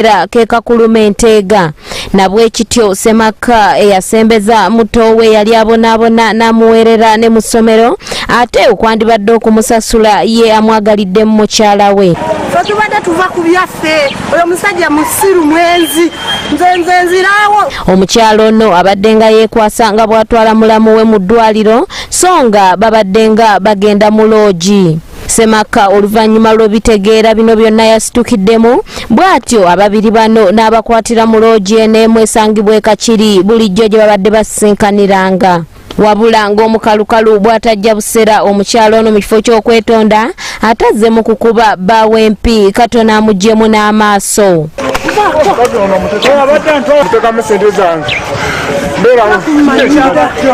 Era ke kakuluma enteega. Na bwekityo Ssemaka eyasembeza muto we yali abonaabona n'amuweerera ne mu ssomero ate okwandibadde okumusasula ye amwagaliddemu mukyala we. Ffe tubadde tuva ku byaffe, oyo omusajja musiru mwenzi, nze nze nziraawo. Omukyala ono abadde nga yeekwasa nga bw'atwala mulamu we mu ddwaliro so nga babadde nga bagenda mu loogi. Ssemaka oluvannyuma lw'obitegeera bino byonna yasitukiddemu bw'atyo ababiri bano n'abakwatira mu loogi eno emu esangibwa e Kakiri bulijjo gye babadde basisinkaniranga. Wabula ng'omukalukalu bw'atajja busera omukyala ono mu kifo ky'okwetonda ate azze mu kukuba bba w'empi katono amuggyemu n'amaaso.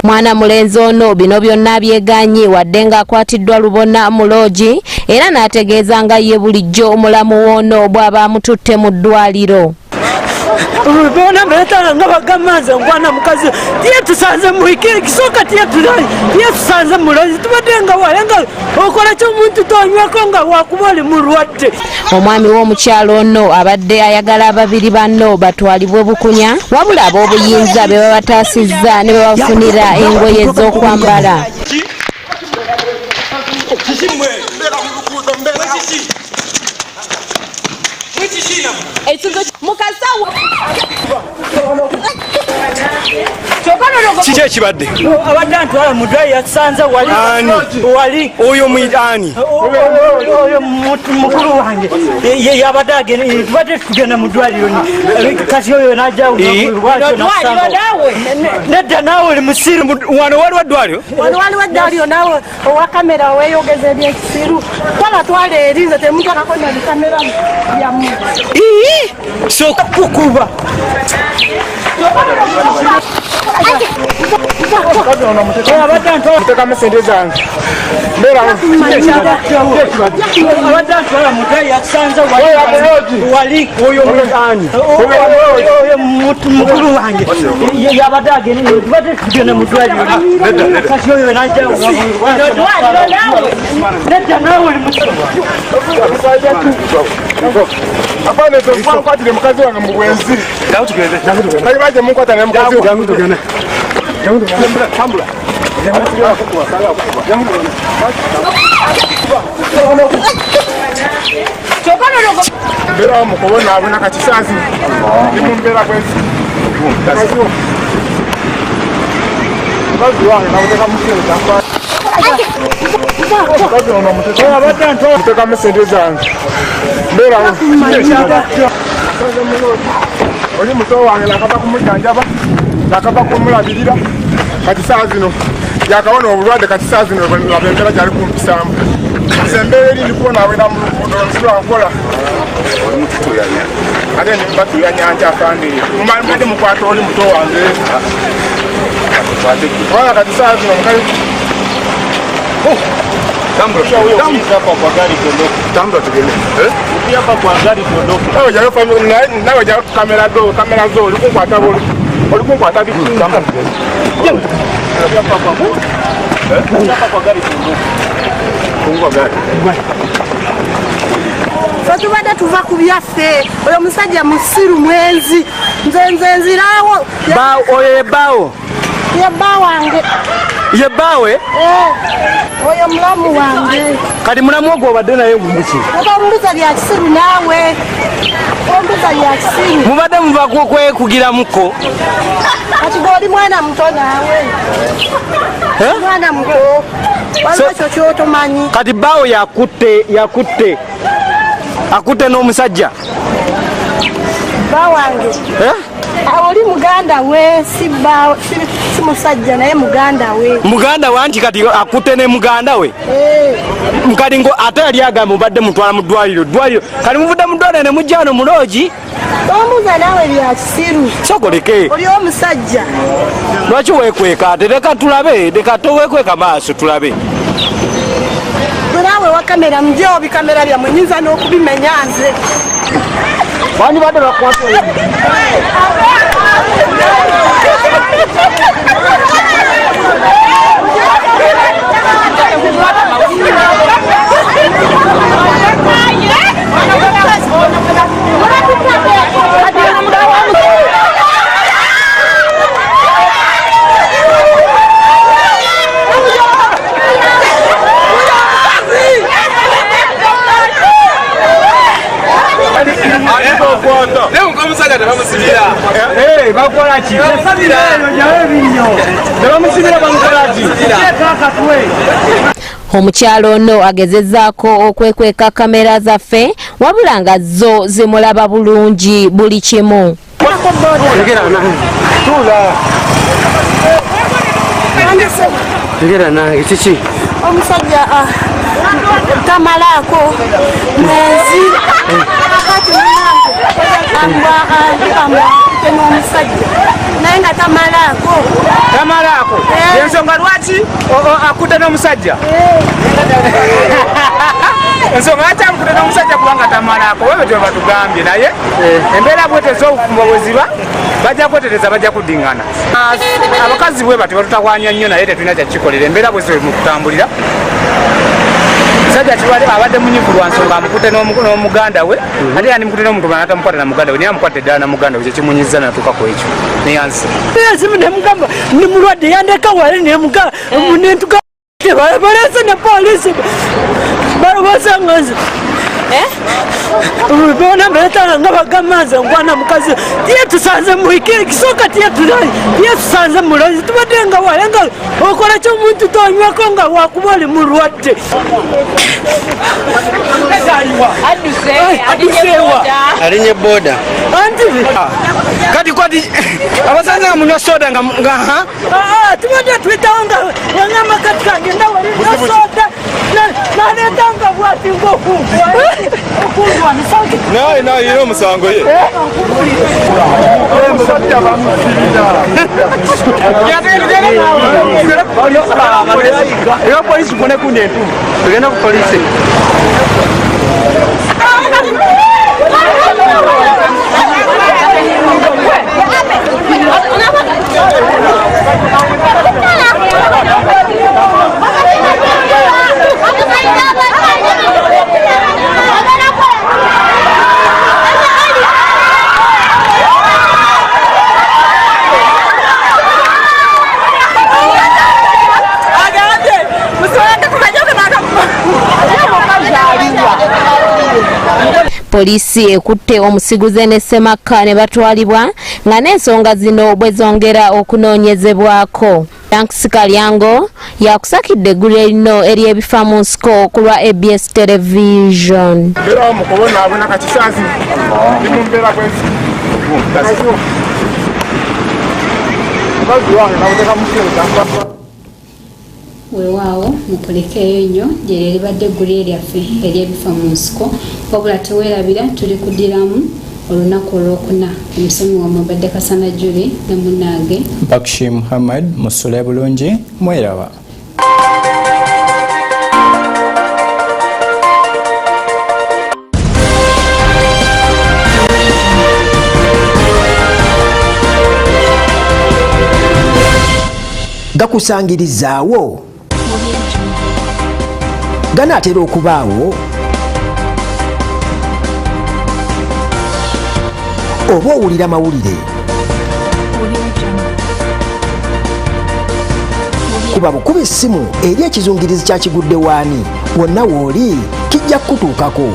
Mwana mulenzi ono bino byonna abyegaanyi wadde ng'akwatiddwa lubona mu loogi era n'ategeeza nga ye bulijjo omulamu w'ono bw'aba amututte mu ddwaliro. Bona beetala nga bagamba nze nkwana mukazi tiye tusanze muikisooka tiye tiye tusanze mulozi tubadde nga wale nga okola kyomuntu tonywako nga wakuba oli mulwadde. Omwami w'omukyalo ono abadde ayagala ababiri banno batwalibwe bukunya wabula ab'obuyinza be babataasizza ne babafunira engoye z'okwambala. Kiki ekibadde? Abadde antwala mu ddwaliro yasanze wali. Ani? Wali. Oyo ani? Oyo mukulu wange. Ye yabadde agenda, tubadde tugenda mu ddwaliro ni. Kati oyo n'ajja bw'atyo n'asanga. Nedda naawe oli musiru. Wano waliwo eddwaliro? Wano waliwo eddwaliro naawe owa kamera weeyogeza ebyekisiru. Twala twala eri nze temutwalako na bikamera byammwe. Ii! So kukuba. Ntekamu sente zange. Abadde antwala mu ddwaliro yasanze wali. Oyo ani? Oyo mukulu wange. Ye yabadde agenda, tubadde tugenda mu ddwaliro. Kati oyo n'ajja nedda naawe oli musiru. Afande nkwatire mukazi wange mu bwenzi. Kali baje munkwata ne mukazi wange. Mbeera mu kubonaabona kati saazi ndi mu mbeera bwenzi. Mukazi wange namuteka mu sente. Ntekamu sente zange. Mbeerawo. Oli muto wange nakava kumujjanjaba, nakava kumulabirira kati saa zino yakawona obulwadde kati saa zino laba embeera gyali kumpisaamu. Nze embeera eri ndi kubonaabona mu luguudo nsula nkola. Ate ndi mbatuyanya nti afande mubadde mukwata oli muto wange. Kubanga kati saa zino mukazi nawe jayo kamera zo kamera zo oli kunkwata oli kunkwata biki. Ffe tubadde tuva ku byaffe, oyo omusajja musiru mwenzi, nze nze nziraawo. Oyo ye bbaawo? Ye bba wange. Ye bbaawe? Oyo mulamu wange. Kati mulamu ogwo obadde naye muki? Otambuza bya kisiru naawe. Ombuza bya kisiru. Mubadde muva kwekugiramuko. Kati gwe oli mwana muto naawe. Mwana muto. Waliwo ekyo ky'otomanyi. Kati bbaawo yakutte, yakutte. Akutte n'omusajja. Bba wange. Oli muganda we, si bba, si musajja naye muganda we. Muganda we anti kati akutte ne muganda we. Kati ngo ate yali agamba mubadde mutwala mu ddwaliro, ddwaliro. Kati muvudde mu ddwaliro ne mujja wano mu loogi. Tombuuza naawe bya kisiru. Sokoleke. Oli omusajja. Lwaki weekweka? Ate leka tulabe, leka toweekweka maaso tulabe. Gwe naawe wa kamera mugyewo bikamera byammwe nyinza n'okubimenya nze. Bandibadde bakwata. Omukyalo ono agezezzaako okwekweka kamera zaffe wabula nga zo zimulaba bulungi buli kimu. Omusajja tamalaako mwenzi kati munange n'omusajja naye nga tamalaako. Tamalaako ensonga lwaki akudde n'omusajja? Ensonga lwaki akudde n'omusajja kubanga tamalaako wewe gye batugambye, naye embeera bweteza obufumbo bwe ziba bajja kwetereza, bajja kuddingana. Abakazi bwe batyo batutawaanya nnyo, naye tetulina kyakikolera, embeera bwe ziba mu kutambulira. Musajja kiwali abadde munyivu lwa nsonga amukute n'omuganda we, ate yandimukute n'omuntu mulala n'atamukwata na muganda we, naye amukwata eddala na muganda we, kyekimunyiza natuuka ku ekyo neyansi. Esimu nemugamba ndi mulwadde, yandeka wali nemugamba nentuka balese ne polisi balowooza nze bona mbetanga nga bagamba nze nkwana mukazi tiye tusanze kisooka tiye tusanze mulozi tubadde nga wale nga okola kyomuntu tonywako nga wakuba oli mulwadde. Alinye boda anti kati kwati abasanze nga munywa soda nga tubadde tuyitawo nga wangamba kati kagenda wali nywa soda naletanga bwati ng'okundwanisa. Naye naye omusango ye omusajja bamusibira. Polisi kone kundi entumu tugenda ku polisi. Poliisi ekutte omusiguze ne Ssemakka ne batwalibwa nga n'ensonga zino bwe zongera okunoonyezebwako. Thanks Kalyango yakusakidde eggulire lino ery'ebifa mu nsiko ku lwa ABS Television. Mbeera mukubonaabona kati saazi ndi mu mbeera bwezi. Mukazi wange nawuteka mukyeza. Weewaawo mukulekeeyo nnyo gyeryo eribadde eggulire lyaffe ery'ebifa mu nsiko, wabula teweerabira tuli kuddiramu olunaku olwokuna. Omusomi wammwe badde Kasana Julie ne munnange Bakshi Muhammad. Musule bulungi, mweraba. Gakusangirizaawo ganaatera okubaawo oba owulira mawulire kuba bukuba essimu eri ekizungirizi kya kigudde waani wonna w'oli kijja kukutuukako.